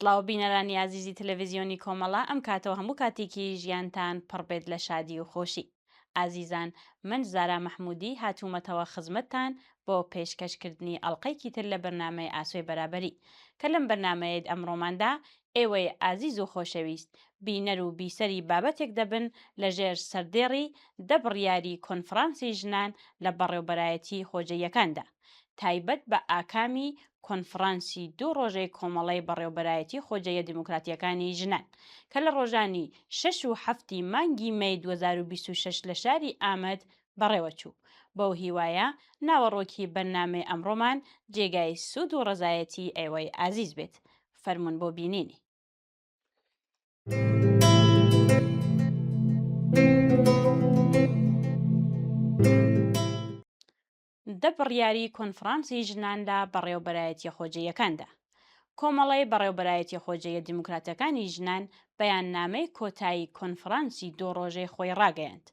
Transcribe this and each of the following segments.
سڵاو بینەرانی ئازیزی تەلەڤیزیۆنی کۆمەڵە ئەم کاتەوە هەموو کاتێکی ژیانتان پڕ بێت لە شادی و خۆشی ئازیزان من زارا مەحمودی هاتوومەتەوە خزمەتتان بۆ پێشکەش کردنی ئەڵقەیەکی تر لە بەرنامەی ئاسۆی بەرابەری کە لەم بەرنامەیەی ئەمڕۆماندا ئێوەی ئازیز و خۆشەویست بینەر و بیسەری بابەتێک دەبن لە ژێر سەردێڕی دە بڕیاری کۆنفڕانسی ژنان لە بەڕێوبەرایەتی خۆجێیەکاندا تایبەت بە ئاکامی کۆنفڕانسی دوو ڕۆژەی کۆمەڵەی بەڕێوبەرایەتی خۆجێیە دیموکراتییەکانی ژنان کە لە ڕۆژانی شەش و حەفتی مانگی مەی 2026 لە شاری ئامەد بەڕێوەچوو. بەو هیوایە ناوەڕۆکی بەرنامەی ئەمڕۆمان جێگای سوود و ڕەزایەتی ئێوەی ئازیز بێت. فەرموون بۆ بینینی. دە بڕیاری کۆنفڕانسی ژنان لە بەڕێوەبەرایەتیە خۆجێیەکاندا. کۆمەڵەی بەڕێوەبەرایەتیە خۆجێیە دیموکراتەکانی ژنان بەیاننامەی کۆتایی کۆنفڕانسی دوو ڕۆژەی خۆی ڕاگەیاند.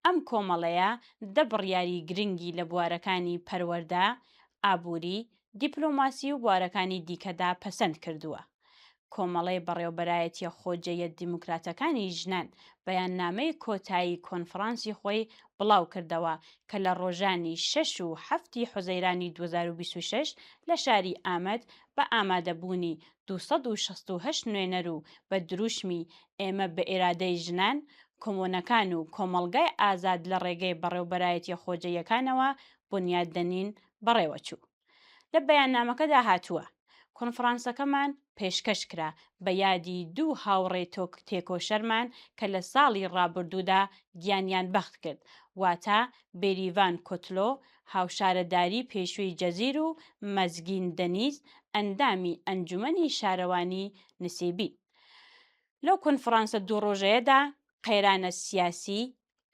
ئەم کۆمەڵەیە دە بڕیاری گرنگی لە بوارەکانی پەروەردە، ئابووری، دیپلۆماسی و بوارەکانی دیکەدا پەسەند کردووە. کۆمەڵەی بەڕێوەبەرایەتیە خۆجێیە دیموکراتەکانی ژنان بەیاننامەی کۆتایی کۆنفڕانسی خۆی بڵاوکردەوە کە لە ڕۆژانی شەش و حەفتی حوزەیرانی 2026 لە شاری ئامەد بە ئامادەبوونی 268 نوێنەر و بە دروشمی ئێمە بە ئیرادەی ژنان، کۆمۆنەکان و کۆمەڵگای ئازاد لە ڕێگەی بەڕێوبەرایەتیە خۆجێیەکانەوە بونیاد دەنین بەڕێوەچوو. لە بەیاننامەکەدا هاتووە، کۆنفرانسەکەمان پێشکەش کرا بە یادی دوو هاوڕێ تێکۆشەرمان کە لە ساڵی ڕابردوودا گیانیان بەخت کرد، واتە بێریڤان کوتلۆ، هاوشارەداری پێشووی جزیر و مەزگین دەنیز، ئەندامی ئەنجومەنی شارەوانی نسێبین. لەو کۆنفرانسە دوو ڕۆژەیەدا قەیرانە سیاسی،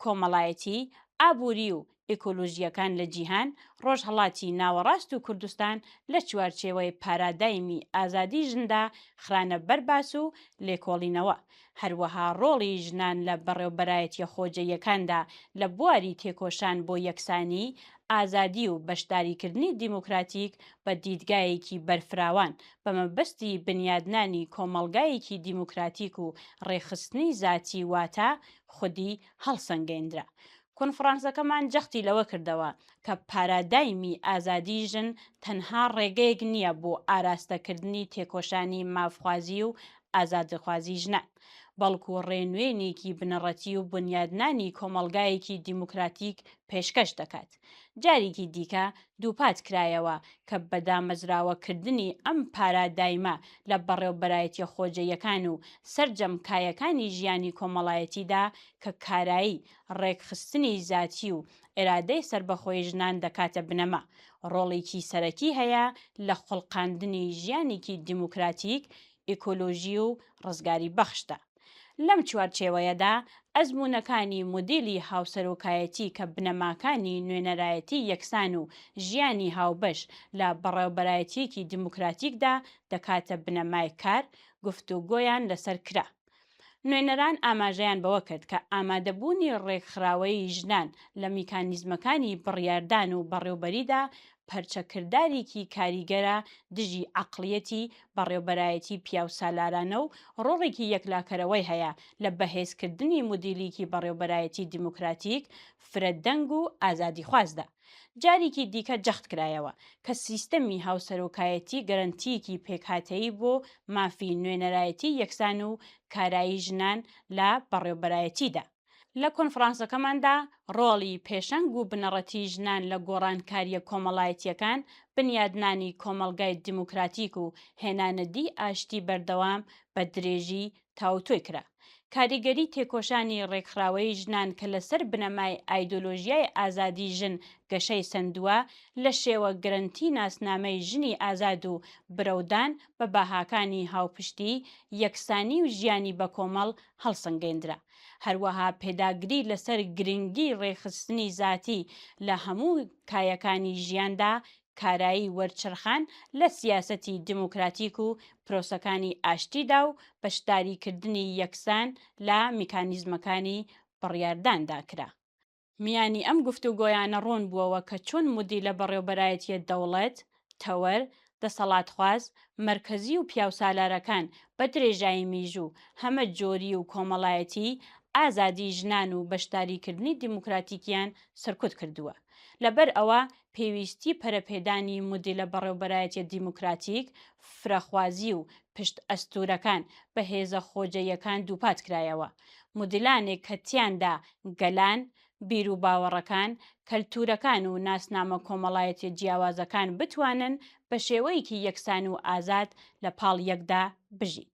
کۆمەڵایەتی، ئابووری و ئیکۆلۆژییەکان لە جیهان، ڕۆژهەڵاتی ناوەڕاست و کوردستان لە چوارچێوەی پارادایمی ئازادی ژندا خرانە بەر باس و لێکۆڵینەوە. هەروەها ڕۆڵی ژنان لە بەڕێوبەرایەتیە خۆجێیەکاندا لە بواری تێکۆشان بۆ یەکسانی، ئازادی و بەشداریکردنی دیموکراتیک بە دیدگایەکی بەرفراوان بە مەبەستی بنیادنانی کۆمەڵگایەکی دیموکراتیک و ڕێکخستنی زاتی واتە خودی هەڵسەنگێنرا. کۆنفڕانسەکەمان جەختی لەوە کردەوە کە پارادایمی ئازادی ژن تەنها ڕێگەیەک نییە بۆ ئاراستەکردنی تێکۆشانی مافخوازی و ئازادیخوازی ژنان، بەڵکو ڕێنوێنێکی بنەڕەتی و بنیادنانی کۆمەڵگایەکی دیموکراتیک پێشکەش دەکات. جارێکی دیکە دووپات کرایەوە کە بەدامەزراوەکردنی ئەم پارادایمە لە بەڕێوبەرایەتیە خۆجێیەکان و سەرجەم کایەکانی ژیانی کۆمەڵایەتیدا کە کارایی ڕێکخستنی زاتی و ئیرادەی سەربەخۆی ژنان دەکاتە بنەما، ڕۆڵێکی سەرەکی هەیە لە خوڵقاندنی ژیانێکی دیموکراتیک، ئیکۆلۆژی و ڕزگاریبەخشدا. لەم چوارچێوەیەدا، ئەزموونەکانی مۆدێلی هاوسەرۆکایەتی کە بنەماکانی نوێنەرایەتی یەکسان و ژیانی هاوبەش لە بەڕێوەبەرایەتییەکی دیموکراتیکدا دەکاتە بنەمای کار، گفتوگۆیان لەسەر کرا. نوێنەران ئاماژەیان بەوە کرد کە ئامادەبوونی ڕێکخراوەیی ژنان لە میکانیزمەکانی بڕیاردان و بەڕێوبەریدا پەرچەکردارێکی کاریگەرە دژی عەقڵیەتی بەڕێوبەرایەتی پیاوسالارانە و ڕۆڵێکی یەکلاکەرەوەی هەیە لە بەهێزکردنی مودیلیکی بەڕێوبەرایەتی دیموکراتیک، فرەدەنگ و ئازادیخوازدا. جاریکی دیکە جەختکرایەوە کە سیستەمی هاوسەرۆکایەتی گەرەنتییەکی پێکهاتەیی بۆ مافی نوێنەرایەتی یەکسان و کارایی ژنان لە بەڕێوبەرایەتیدا. لە کۆنفرانسەکەماندا ڕۆڵی پێشەنگ و بنەڕەتی ژنان لە گۆڕانکارییە کۆمەڵایەتییەکان، بنیادنانی کۆمەڵگای دیموکراتیک و هێنانەدی ئاشتی بەردەوام بە درێژی تاوتوێ کرا. کاریگەری تێکۆشانی ڕێکخراوەیی ژنان کە لەسەر بنەمای ئایدۆلۆژیای ئازادی ژن گەشەی سەندووە، لە شێوە گرەنتی ناسنامەی ژنی ئازاد و برەودان بە بەهاکانی هاوپشتی، یەکسانی و ژیانی بەکۆمەڵ هەڵسەنگێندرا. هەروەها پێداگری لەسەر گرنگی ڕێکخستنی زاتی لە هەموو کایەکانی ژیاندا، کارایی وەرچەرخان لە سیاسەتی دیموکراتیک و پرۆسەکانی ئاشتیدا و بەشداریکردنی یەکسان لە میکانیزمەکانی بڕیارداندا کرا. میانی ئەم گفتوگۆیانە ڕوون بووەوە کە چۆن مودیلە بەڕێوبەرایەتییە دەوڵەت، تەوەر، دەسەڵاتخواز، مەرکەزی و پیاوسالارەکان بە درێژایی میژوو، هەمە جۆری و کۆمەڵایەتی، ئازادی ژنان و بەشداریکردنی دیموکراتیکیان سەرکوت کردووە. لەبەر ئەوە پێویستی پەرەپێدانی مودیلە بەڕێوبەرایەتیە دیموکراتیک، فرەخوازی و پشت ئەستوورەکان بە هێزە خۆجێیەکان دووپات کرایەوە. مودیلانێک کە تیاندا گەلان، بیروباوەڕەکان، کەلتوورەکان و ناسنامە کۆمەڵایەتیە جیاوازەکان بتوانن بە شێوەیەکی یەکسان و ئازاد لە پاڵ یەکدا بژین.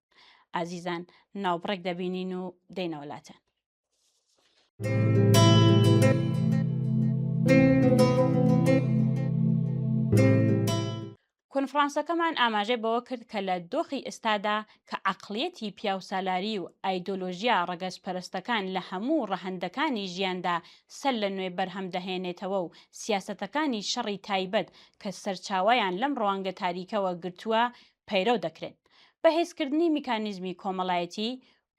ئازیزان ناوبڕێک دەبینین و دێینەوە لاتان. کۆنفرانسەکەمان ئاماژەی بەوە کرد کە لە دۆخی ئێستادا کە عەقڵیەتی پیاوسالاری و ئایدۆلۆژیا ڕەگەزپەرستەکان لە هەموو ڕەهەندەکانی ژیاندا سەر لە نوێ بەرهەم دەهێنێتەوە و سیاسەتەکانی شەڕی تایبەت کە سەرچاوەیان لەم ڕوانگە تاریکەوە گرتووە پەیرەو دەکرێن. بەهێزکردنی میکانیزمی کۆمەڵایەتی،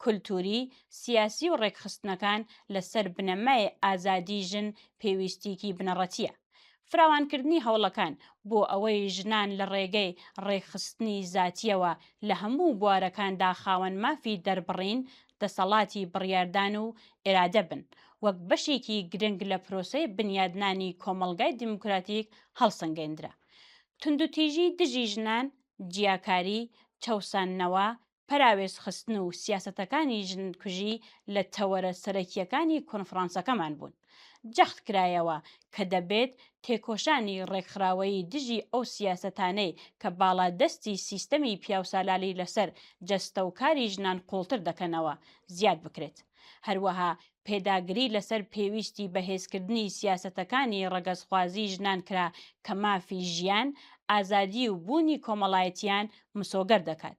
کولتووری، سیاسی و ڕێکخستنەکان لە سەر بنەمای ئازادیی ژن پێویستیکی بنەڕەتییە. فراوانکردنی هەوڵەکان بۆ ئەوەی ژنان لە ڕێگەی ڕێکخستنی زاتییەوە لە هەموو بوارەکاندا خاوەن مافی دەربڕین، دەسەڵاتی بڕیاردان و ئیرادە بن، وەک بەشێکی گرنگ لە پرۆسەی بنیادنانی کۆمەڵگای دیموکراتیک هەڵسەنگێندرا. توندوتیژی دژی ژنان، جیاکاری، چەوساندنەوە، پەراوێزخستن و سیاسەتەکانی ژنکوژی لە تەوەرە سەرەکییەکانی کۆنفرانسەکەمان بوون. جەخت کرایەوە کە دەبێت تێکۆشانی ڕێکخراوەیی دژی ئەو سیاسەتانەی کە باڵادەستی سیستەمی پیاوسالاری لەسەر جەستە و کاری ژنان قووڵتر دەکەنەوە، زیاد بکرێت. هەروەها پێداگری لەسەر پێویستی بەهێزکردنی سیاسەتەکانی ڕەگەزخوازی ژنان کرا کە مافی ژیان، ئازادی و بوونی کۆمەڵایەتییان مسۆگەر دەکات.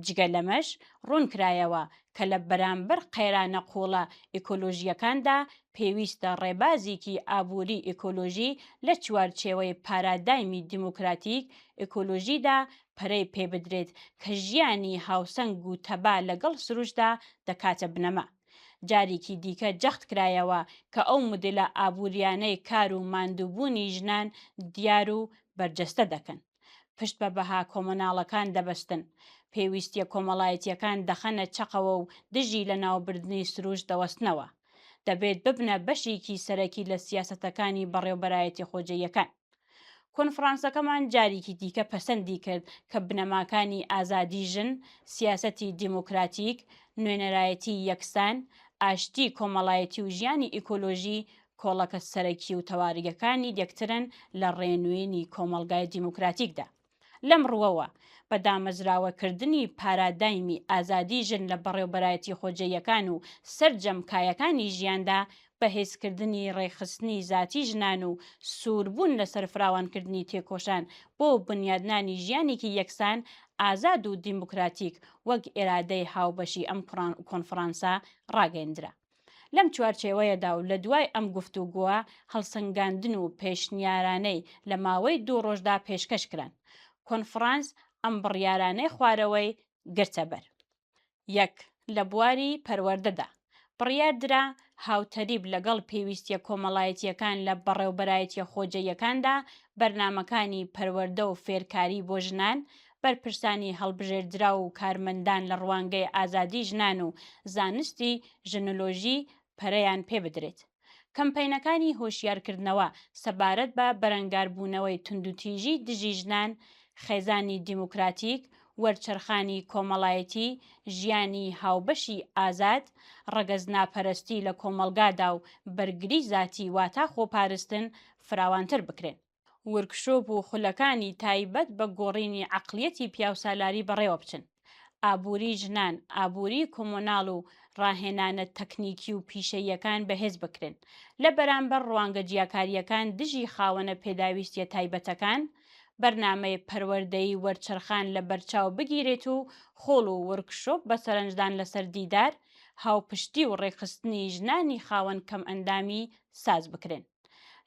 جگە لەمەش ڕوونکرایەوە کە لە بەرامبەر قەیرانە قووڵە ئیکۆلۆژییەکاندا پێویستە ڕێبازێکی ئابووری ئیکۆلۆژی لە چوارچێوەی پارادایمی دیموکراتیک ئیکۆلۆژیدا پەرەی پێبدرێت کە ژیانی هاوسەنگ و تەبا لەگەڵ سروشتدا دەکاتە بنەما. جارێکی دیکە جەخت کرایەوە کە ئەو مودێلە ئابوورییانەی کار و ماندووبوونی ژنان دیار و بەرجەستە دەکەن، پشت بە بەها کۆمۆناڵەکان دەبەستن، پێویستییە کۆمەڵایەتییەکان دەخەنە چەقەوە و دژی لەناوبردنی سروشت دەوەستنەوە. دەبێت ببنە بەشێکی سەرەکی لە سیاسەتەکانی بەڕێوبەرایەتی خۆجێیەکان. کۆنفرانسەکەمان جارێکی دیکە پەسەندی کرد کە بنەماکانی ئازادی ژن، سیاسەتی دیموکراتیک، نوێنەرایەتی یەکسان، ئاشتی کۆمەڵایەتی و ژیانی ئیکۆلۆژی کۆڵەکە سەرەکی و تەوارگەکانی یەکترن لە ڕێنوێنی کۆمەڵگای دیموکراتیکدا. لەم ڕووەوە، بە دامەزراوەکردنی پارادایمی ئازادی ژن لە بەڕێوبەرایەتی خۆجێیەکان و سەرجەم کایەکانی ژیاندا، بەهێزکردنی ڕێکخستنی زاتی ژنان و سووربوون لەسەر فراوانکردنی تێکۆشان بۆ بنیادنانی ژیانێکی یەکسان، ئازاد و دیموکراتیک وەک ئیرادەی هاوبەشی ئەم کۆنفرانسە ڕاگەیندرا. لەم چوارچێوەیەدا و لە دوای ئەم گفتوگۆ، هەڵسەنگاندن و پێشنیارانەی لە ماوەی دوو ڕۆژدا پێشکەش کران، کۆنفڕانس ئەم بڕیارانەی خوارەوەی گرتە بەر. یەک، لە بواری پەروەردەدا، بڕیار درا هاوتەریب لەگەڵ پێویستییە کۆمەڵایەتییەکان لە بەڕێوبەرایەتییە خۆجێیەکاندا بەرنامەکانی پەروەردە و فێرکاری بۆ ژنان، بەرپرسانی هەڵبژێردراو و کارمەندان لە ڕوانگەی ئازادی ژنان و زانستی ژنۆلۆژی پەرەیان پێ بدرێت. کەمپەینەکانی هۆشیارکردنەوە سەبارەت بە بەرەنگاربوونەوەی توندوتیژی دژی ژنان، خێزانی دیموکراتیک، وەرچەرخانی کۆمەڵایەتی، ژیانی هاوبەشی ئازاد، ڕەگەزناپەرستی لە کۆمەڵگادا و بەرگری زاتی واتا خۆپارستن فراوانتر بکرێن. ورکشۆپ و خولەکانی تایبەت بە گۆڕینی عەقڵیەتی پیاوسالاری بەڕێوەبچن. ئابووری ژنان، ئابووری کۆمۆناڵ و ڕاهێنانە تەکنیکی و پیشەییەکان بەهێز بکرێن. لە بەرامبەر ڕوانگە جیاکارییەکان دژی خاوەنە پێداویستییە تایبەتەکان، بەرنامەی پەروەردەیی وەرچەرخان لەبەرچاو بگیرێت و خۆڵ و ورکشۆپ بە سەرنجدان لەسەر دیدار، هاوپشتی و ڕێکخستنی ژنانی خاوەن کەمئەندامی ساز بکرێن.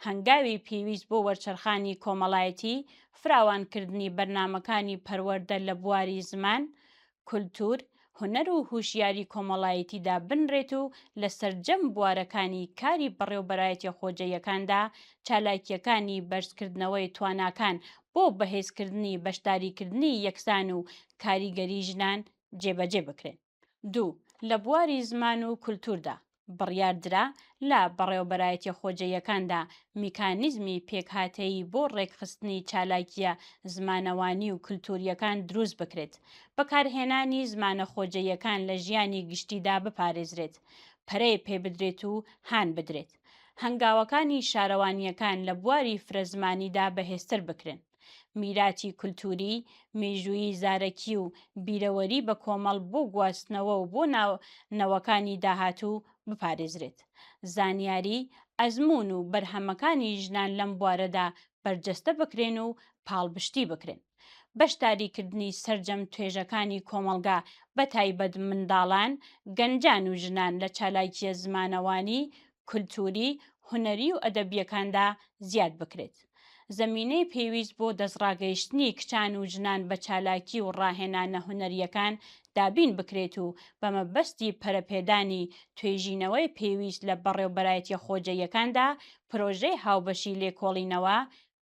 هەنگاوی پێویست بۆ وەرچەرخانی کۆمەڵایەتی، فراوانکردنی بەرنامەکانی پەروەردە لە بواری زمان، کولتوور، هونەر و هوشیاری کۆمەڵایەتیدا بنرێت و لە سەرجەم بوارەکانی کاری بەڕێوبەرایەتیە خۆجێیەکاندا چالاکییەکانی بەرزکردنەوەی تواناکان بۆ بەهێزکردنی بەشداریکردنی یەکسان و کاریگەری ژنان جێبەجێ بکرێن. دوو، لە بواری زمان و کولتووردا، بڕیار درا لە بەڕێوەبەرایەتیە خۆجێیەکاندا میکانیزمی پێکهاتەیی بۆ ڕێکخستنی چالاکییە زمانەوانی و کلتورییەکان دروست بکرێت، بەکارهێنانی زمانە خۆجێیەکان لە ژیانی گشتیدا بپارێزرێت، پەرەی پێبدرێت و هان بدرێت. هەنگاوەکانی شارەوانییەکان لە بواری فرەزمانیدا بەهێزتر بکرێن. میراتی کولتووری، مێژوویی زارەکی و بیرەوەری بە کۆمەڵ بۆ گواستنەوە و بۆ نەوەکانی داهاتوو بپارێزرێت. زانیاری، ئەزموون و بەرهەمەکانی ژنان لەم بوارەدا بەرجەستە بکرێن و پاڵبشتی بکرێن. بەشداریکردنی سەرجەم توێژەکانی کۆمەڵگا بەتایبەت منداڵان، گەنجان و ژنان لە چالاکییە زمانەوانی، کولتووری، هونەری و ئەدەبییەکاندا زیاد بکرێت. زەمینەی پێویست بۆ دەستڕاگەیشتنی کچان و ژنان بە چالاکی و ڕاهێنانە هونەرییەکان دابین بکرێت و بە مەبەستی پەرەپێدانی توێژینەوەی پێویست لە بەڕێوبەرایەتیە خۆجێیەکاندا پرۆژەی هاوبەشی لێکۆڵینەوە،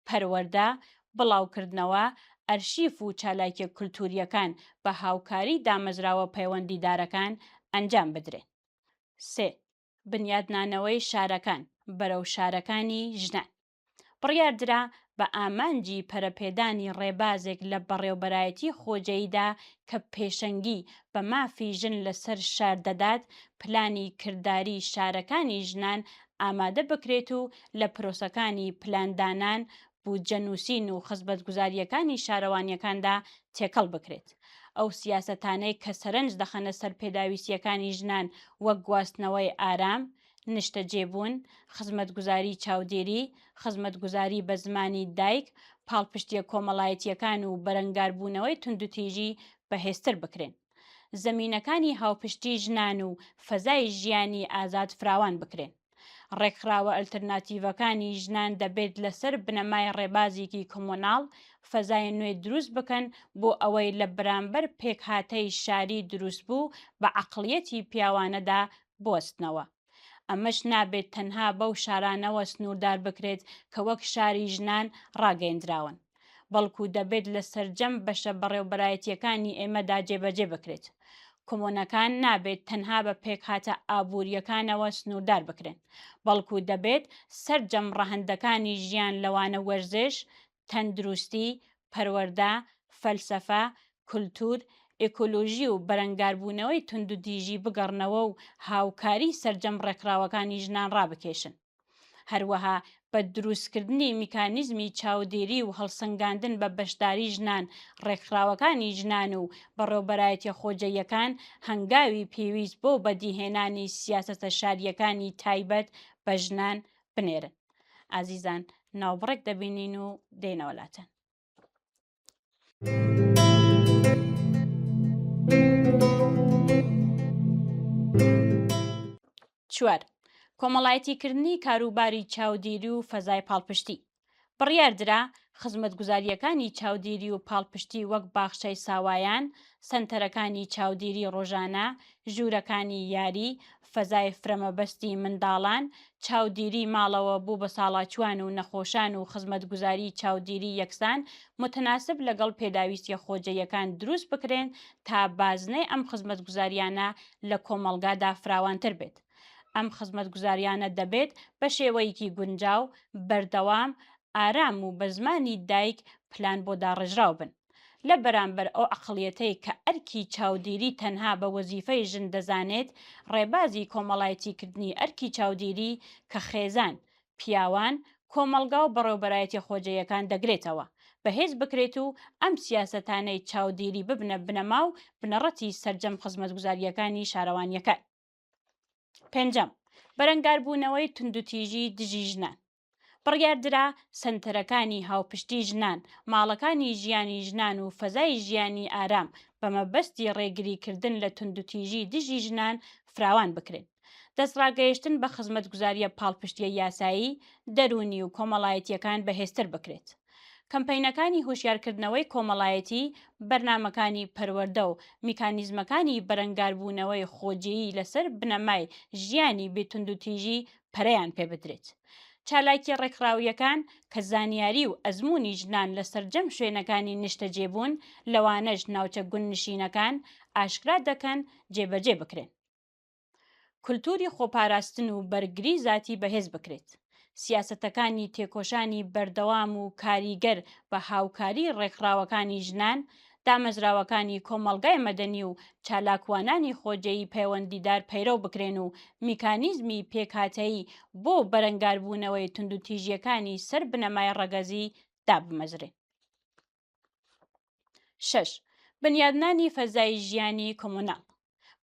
پەروەردە، بڵاوکردنەوە، ئەرشیف و چالاکیە کولتوورییەکان بە هاوکاری دامەزراوە پەیوەندیدارەکان ئەنجام بدرێن. سێ. بنیادنانەوەی شارەکان بەرەو شارەکانی ژنان بڕیاردرا بە ئامانجی پەرەپێدانی ڕێبازێک لە بەڕێوبەرایەتی خۆجێیدا کە پێشەنگی بە مافی ژن لەسەر شار دەدات، پلانی کرداری شارەکانی ژنان ئامادە بکرێت و لە پرۆسەکانی پلاندانان، بودجە نووسین و خزمەتگوزارییەکانی شارەوانییەکاندا تێکەڵ بکرێت. ئەو سیاسەتانەی کە سەرنج دەخەنە سەر پێداویستییەکانی ژنان وەک گواستنەوەی ئارام، نیشتەجێبوون، خزمەتگوزاری چاودێری، خزمەتگوزاری بە زمانی دایک، پاڵپشتییە کۆمەڵایەتییەکان و بەرەنگاربوونەوەی توندوتیژی بەهێزتر بکرێن. زەمینەکانی هاوپشتی ژنان و فەزای ژیانی ئازاد فراوان بکرێن. ڕێکخراوە ئەلترناتیڤەکانی ژنان دەبێت لەسەر بنەمای ڕێبازێکی کۆمۆناڵ فەزای نوێ دروست بکەن بۆ ئەوەی لە بەرامبەر پێکهاتەی شاری دروستبوو بە عەقڵیەتی پیاوانەدا بوەستنەوە. ئەمەش نابێت تەنها بەو شارانەوە سنووردار بکرێت کە وەک شاری ژنان ڕاگەیەندراون، بەڵکو دەبێت لە سەرجەم بەشە بەڕێوبەرایەتییەکانی ئێمەدا جێبەجێ بکرێت. کۆمۆنەکان نابێت تەنها بە پێکهاتە ئابوورییەکانەوە سنووردار بکرێن، بەڵکو دەبێت سەرجەم ڕەهەندەکانی ژیان لەوانە وەرزش، تەندروستی، پەروەردە، فەلسەفە، کولتوور، ئێکۆلۆژی و بەرەنگاربوونەوەی توندوتیژی بگەڕنەوە و هاوکاری سەرجەم ڕێکخراوەکانی ژنان ڕابکێشن. هەروەها بە دروستکردنی میکانیزمی چاودێری و هەڵسەنگاندن بە بەشداری ژنان، ڕێکخراوەکانی ژنان و بەڕێوبەرایەتیە خۆجێیەکان هەنگاوی پێویست بۆ بەدیهێنانی سیاسەتە شارییەکانی تایبەت بە ژنان بنێرن. ئازیزان ناوبڕێک دەبینین و دێنەوە لاتان. چوار، کۆمەڵایەتیکردنی کاروباری چاودێری و فەزای پاڵپشتی. بڕیاردرا خزمەتگوزارییەکانی چاودێری و پاڵپشتی وەک باخچەی ساوایان، سەنتەرەکانی چاودێری ڕۆژانە، ژوورەکانی یاری، فەزای فرەمەبەستی منداڵان، چاودیری ماڵەوە بۆ بەساڵاچوان و نەخۆشان و خزمەتگوزاری چاودیری یەکسان موتەناسب لەگەڵ پێداویستیە خۆجێیەکان دروست بکرێن تا بازنەی ئەم خزمەتگوزاریانە لە کۆمەڵگادا فراوانتر بێت. ئەم خزمەتگوزاریانە دەبێت بە شێوەیەکی گونجاو، بەردەوام، ئارام و بە زمانی دایک پلان بۆ داڕێژراو بن. لە بەرامبەر ئەو عەقڵیەتەی کە ئەرکی چاودیری تەنها بە وەزیفەی ژن دەزانێت، ڕێبازی کۆمەڵایەتیکردنی ئەرکی چاودیری کە خێزان، پیاوان، کۆمەڵگا و بەڕێوبەرایەتیە خۆجێیەکان دەگرێتەوە، بەهێز بکرێت و ئەم سیاسەتانەی چاودیری ببنە بنەما و بنەڕەتی سەرجەم خزمەتگوزارییەکانی شارەوانییەکان. پێنجەم، بەرەنگاربوونەوەی توندوتیژی دژی ژنان. بڕیاردرا سەنتەرەکانی هاوپشتی ژنان، ماڵەکانی ژیانی ژنان و فەزای ژیانی ئارام بە مەبەستی ڕێگریکردن لە توندوتیژی دژی ژنان فراوان بکرێن. دەستڕاگەیشتن بە خزمەتگوزارییە پاڵپشتییە یاسایی، دەروونی و کۆمەڵایەتییەکان بەهێزتر بکرێت. کەمپەینەکانی هۆشیارکردنەوەی کۆمەڵایەتی، بەرنامەکانی پەروەردە و میکانیزمەکانی بەرەنگاربوونەوەی خۆجێیی لەسەر بنەمای ژیانی بێ توندوتیژی پەرەیان پێبدرێت. چالاکییە ڕێکخراوییەکان کە زانیاری و ئەزموونی ژنان لە سەرجەم شوێنەکانی نیشتەجێبوون، لەوانەش ناوچە گوندنشینەکان، ئاشکرا دەکەن، جێبەجێ بکرێن. کولتووری خۆپاراستن و بەرگری زاتی بەهێز بکرێت. سیاسەتەکانی تێکۆشانی بەردەوام و کاریگەر بە هاوکاری ڕێکخراوەکانی ژنان، دامەزراوەکانی کۆمەڵگای مەدەنی و چالاکوانانی خۆجێی پەیوەندیدار پەیرەو بکرێن و میکانیزمی پێکهاتەیی بۆ بەرەنگاربوونەوەی توندوتیژییەکانی سەر بنەمای ڕەگەزی دابمەزرێن. شەش، بنیادنانی فەزای ژیانی کۆمۆناڵ.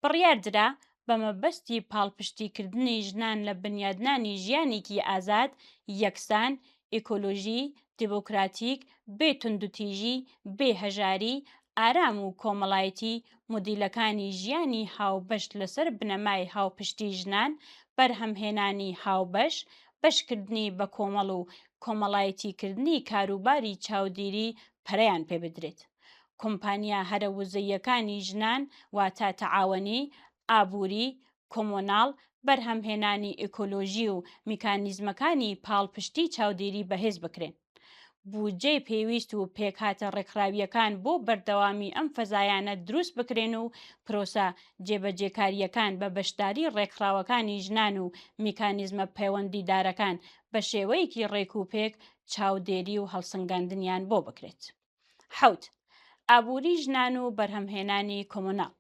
بڕیاردرا بە مەبەستی پاڵپشتیکردنی ژنان لە بنیادنانی ژیانێکی ئازاد، یەکسان، ئیکۆلۆژی، دیموکراتیک، بێ توندوتیژی، بێ هەژاری، ئارام و کۆمەڵایتی، مۆدیلەکانی ژیانی هاوبەش لەسەر بنەمای هاوپشتی ژنان، بەرهەمهێنانی هاوبەش، بەشکردنی بەکۆمەڵ و کۆمەڵایتیکردنی کاروباری چاودیری پەرەیان پێبدرێت. کۆمپانیا هەرە وزەییەکانی ژنان واتە تەعاوەنی، ئابووری، کۆمۆناڵ، بەرهەمهێنانی ئیکۆلۆژی و میکانیزمەکانی پاڵپشتی چاودێری بەهێز بکرێن. بودجەی پێویست و پێکهاتە ڕێکخراوییەکان بۆ بەردەوامی ئەم فەزایانە دروست بکرێن و پرۆسە جێبەجێکارییەکان بە بەشداری ڕێکخراوەکانی ژنان و میکانیزمە پەیوەندیدارەکان بە شێوەیەکی ڕێکوپێک چاودێری و هەڵسەنگاندنیان بۆ بکرێت. حەوت، ئابووری ژنان و بەرهەمهێنانی کۆمۆناڵ.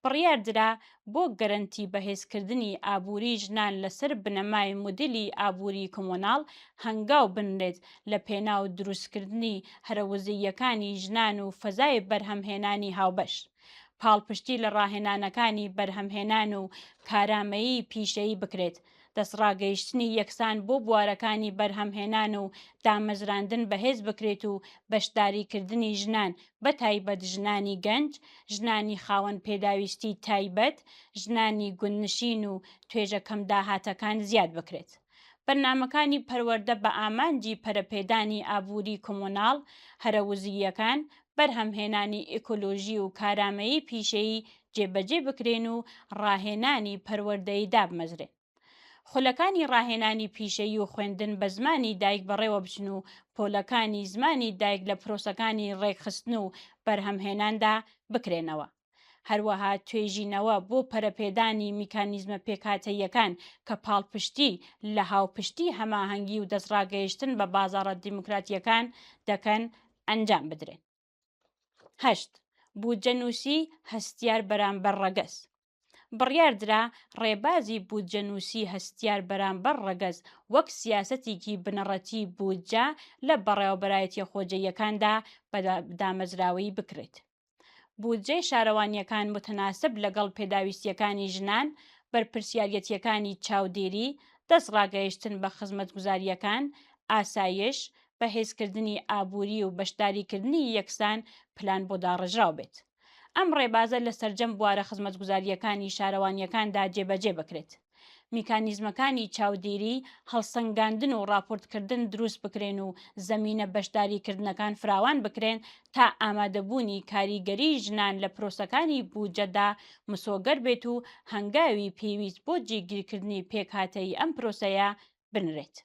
بڕیاردرا بۆ گەرەنتی بەهێزکردنی ئابووری ژنان لەسەر بنەمای مودیلی ئابووری کۆمۆناڵ هەنگاو بنرێت لە پێناو دروستکردنی هەرەوەزییەکانی ژنان و فەزای بەرهەمهێنانی هاوبەش. پاڵپشتی لە ڕاهێنانەکانی بەرهەمهێنان و کارامەیی پیشەیی بکرێت، دەستڕاگەیشتنی یەکسان بۆ بوارەکانی بەرهەمهێنان و دامەزراندن بەهێز بکرێت و بەشداریکردنی ژنان بەتایبەت ژنانی گەنج، ژنانی خاوەن پێداویستی تایبەت، ژنانی گوندنشین و توێژە کەمداهاتەکان زیاد بکرێت. بەرنامەکانی پەروەردە بە ئامانجی پەرەپێدانی ئابووری کۆمۆناڵ، هەرەوزییەکان، بەرهەمهێنانی ئیکۆلۆژی و کارامەیی پیشەیی جێبەجێ بکرێن و ڕاهێنانی پەروەردەیی دابمەزرێن. خولەکانی ڕاهێنانی پیشەیی و خوێندن بە زمانی دایک بەڕێوەبچن و پۆلەکانی زمانی دایک لە پرۆسەکانی ڕێکخستن و بەرهەمهێناندا بکرێنەوە. هەروەها توێژینەوە بۆ پەرەپێدانی میکانیزمە پێکهاتەییەکان کە پاڵپشتی لە هاوپشتی هەماهەنگی و دەستڕاگەیشتن بە بازاڕە دیموکراتییەکان دەکەن ئەنجام بدرێن. هەشت، بودجەنووسی هەستیار بەرامبەر ڕەگەز. بڕیاردرا ڕێبازی بودجەنووسی هەستیار بەرامبەر ڕەگەز وەک سیاسەتێکی بنەڕەتی بودجە لە بەڕێوەبەرایەتیە خۆجێیەکاندا بە دامەزراوەیی بکرێت. بودجەی شارەوانییەکان موتەناسب لەگەڵ پێداویستییەکانی ژنان، بەرپرسیاریەتییەکانی چاودێری، دەستڕاگەیشتن بە خزمەتگوزارییەکان، ئاسایش، بەهێزکردنی ئابووری و بەشداریکردنی یەکسان پلان بۆ داڕێژراو بێت. ئەم ڕێبازە لە سەرجەم بوارە خزمەتگوزارییەکانی شارەوانییەکاندا جێبەجێ بکرێت. میکانیزمەکانی چاودێری، هەڵسەنگاندن و ڕاپۆرتکردن دروست بکرێن و زەمینە بەشداریکردنەکان فراوان بکرێن تا ئامادەبوونی کاریگەریی ژنان لە پرۆسەکانی بودجەدا مسۆگەر بێت و هەنگاوی پێویست بۆ جێگیرکردنی پێکهاتەیی ئەم پرۆسەیە بنرێت.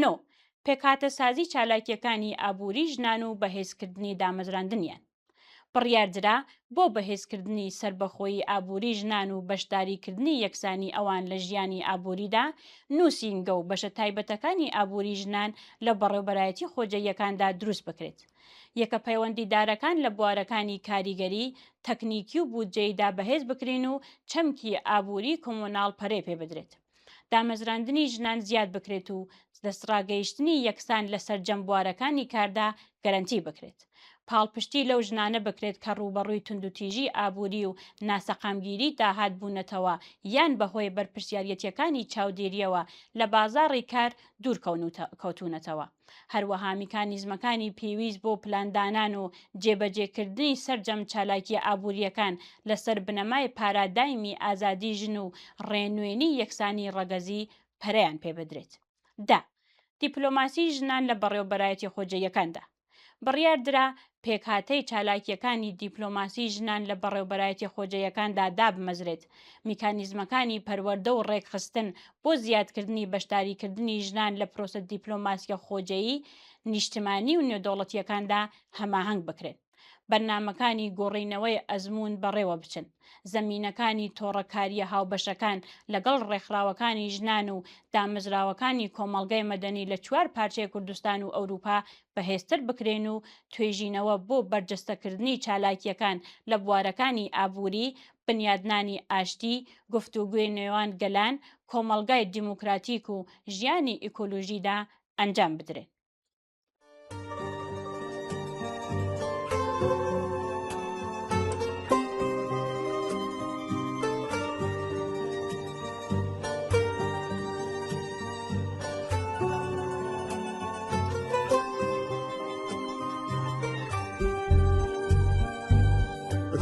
نۆ، پێکهاتەسازی چالاکییەکانی ئابووری ژنان و بەهێزکردنی دامەزراندنیان. بڕیاردرا بۆ بەهێزکردنی سەربەخۆیی ئابووری ژنان و بەشداریکردنی یەکسانی ئەوان لە ژیانی ئابووریدا، نووسینگە و بەشە تایبەتەکانی ئابووری ژنان لە بەڕێوبەرایەتی خۆجێیەکاندا دروست بکرێت. یەکە پەیوەندیدارەکان لە بوارەکانی کاریگەری، تەکنیکی و بودجەییدا بەهێز بکرێن و چەمکی ئابووری کۆمۆناڵ پەرەی پێبدرێت. دامەزراندنی ژنان زیاد بکرێت و دەستڕاگەیشتنی یەکسان لە سەرجەم بوارەکانی کاردا گەرەنتی بکرێت. پاڵپشتی لەو ژنانە بکرێت کە ڕووبەڕووی توندوتیژی ئابووری و ناسەقامگیری داهات بوونەتەوە یان بەهۆی بەرپرسیاریەتیەکانی چاودێرییەوە لە بازاڕی کار دوور کەوتوونەتەوە. هەروەها میکانیزمەکانی پێویست بۆ پلاندانان و جێبەجێکردنی سەرجەم چالاکییە ئابوورییەکان لەسەر بنەمای پارادایمی ئازادی ژن و ڕێنوێنی یەکسانی ڕەگەزی پەرەیان پێبدرێت. دە. دیپلۆماسی ژنان لە بەڕێوەبەرایەتیە خۆجێیەکاندا. بڕیار درا پێکهاتەی چالاکییەکانی دیپلۆماسی ژنان لە بەڕێوبەرایەتیە خۆجێیەکاندا دابمەزرێت، میکانیزمەکانی پەروەردە و ڕێکخستن بۆ زیادکردنی بەشداریکردنی ژنان لە پرۆسە دیپلۆماسیە خۆجێیی، نیشتمانی و نێودەوڵەتییەکاندا هەماهەنگ بکرێن. بەرنامەکانی گۆڕینەوەی ئەزموون بەڕێوە بچن. زەمینەکانی تۆڕە کارییە هاوبەشەکان لەگەڵ ڕێکخراوەکانی ژنان و دامەزراوەکانی کۆمەڵگای مەدەنی لە چوار پارچەی کوردستان و ئەوروپا بەهێزتر بکرێن و توێژینەوە بۆ بەرجەستەکردنی چالاکییەکان لە بوارەکانی ئابووری، بنیادنانی ئاشتی، گفتوگۆی نێوان گەلان، کۆمەڵگای دیموکراتیک و ژیانی ئیکۆلۆژیدا ئەنجام بدرێن.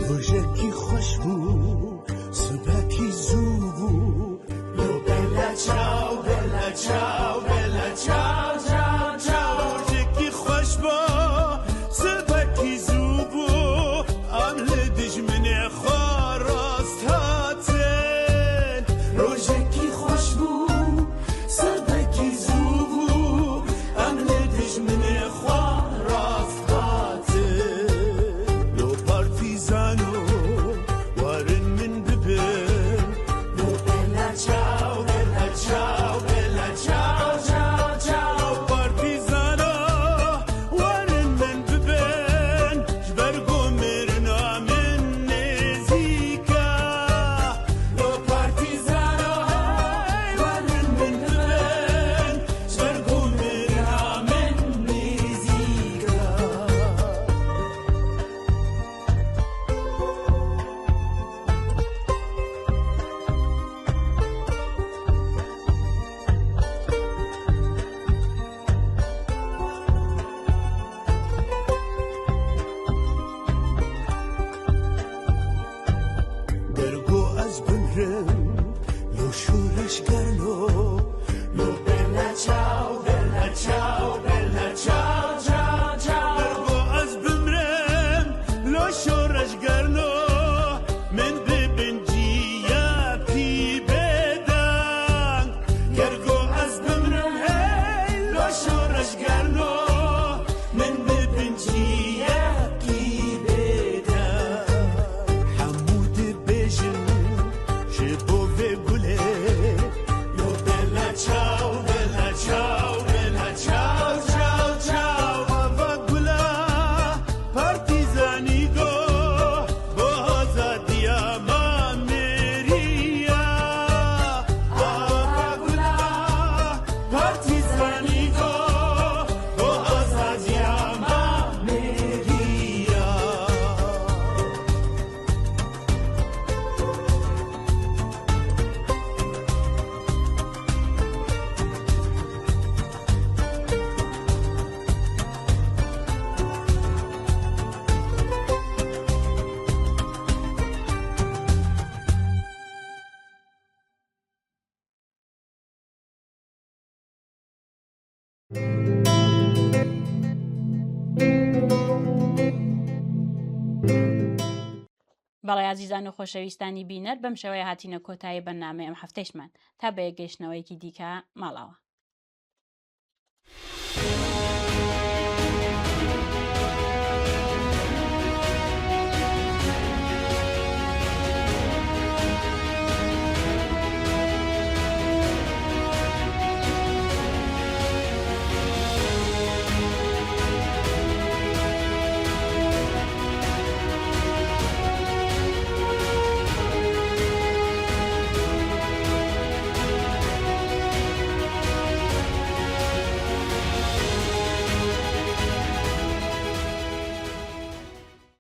ڕۆژێکی خۆش بوو سبەکی زوو بوو لۆ بێلا چاو بێلا چاو بێلا چاو چاو چاو ڕۆژێکی خۆش بوو سبەکی زوو بوو ئەم لە دژمنێ خۆ ڕاست هاتن ڕۆژێکی خۆش بوو سبەکی زوو بوو ئەم لە دژمنێ خوا ڕاست هاتن لۆ پارتیزانۆ وارن من ببن لۆ بێلا چاو بێلا چاو بێلا چاو چاو چاو لۆ پارتیزانۆ وارن من ببن ژبەر گۆ مرنا من نزیکە لۆ پارتیزانۆ هەی وارن من ببن ژبەر گۆ مرنا من نزیکە. گەرگۆ ئەز بمرم لۆ شۆرشگەرنۆ لۆ بێلا چاو بێلا چاو بێلا چاو چاو چاو گەرگۆ ئەز بمرم لۆ شۆرشگەرنۆ من ببن جیا پی بێدەنگ گەرگۆ ئەز بمرم هەی لۆ شۆرشگەرنۆ من ببن جیا پی بێدەنگ هەموو دبێژن ژ بۆ ڤێ گولێ لۆ بێلا چاو بێلا چاو بێلا چاو چاو چاو ئاڤا گولا پارتیزانی گۆ بۆ ئازادیا ما مریە ئاڤا گولا پارتیزانی گۆ بۆ ئازادیا ما مریە. بەڵێ ئازیزان و خۆشەویستانی بینەر بەم شێوەیە هاتینە کۆتایی بەرنامەی ئەم هەفتەیشمان تا بە یەکگەیشتنەوەیەکی دیکە ماڵاوە.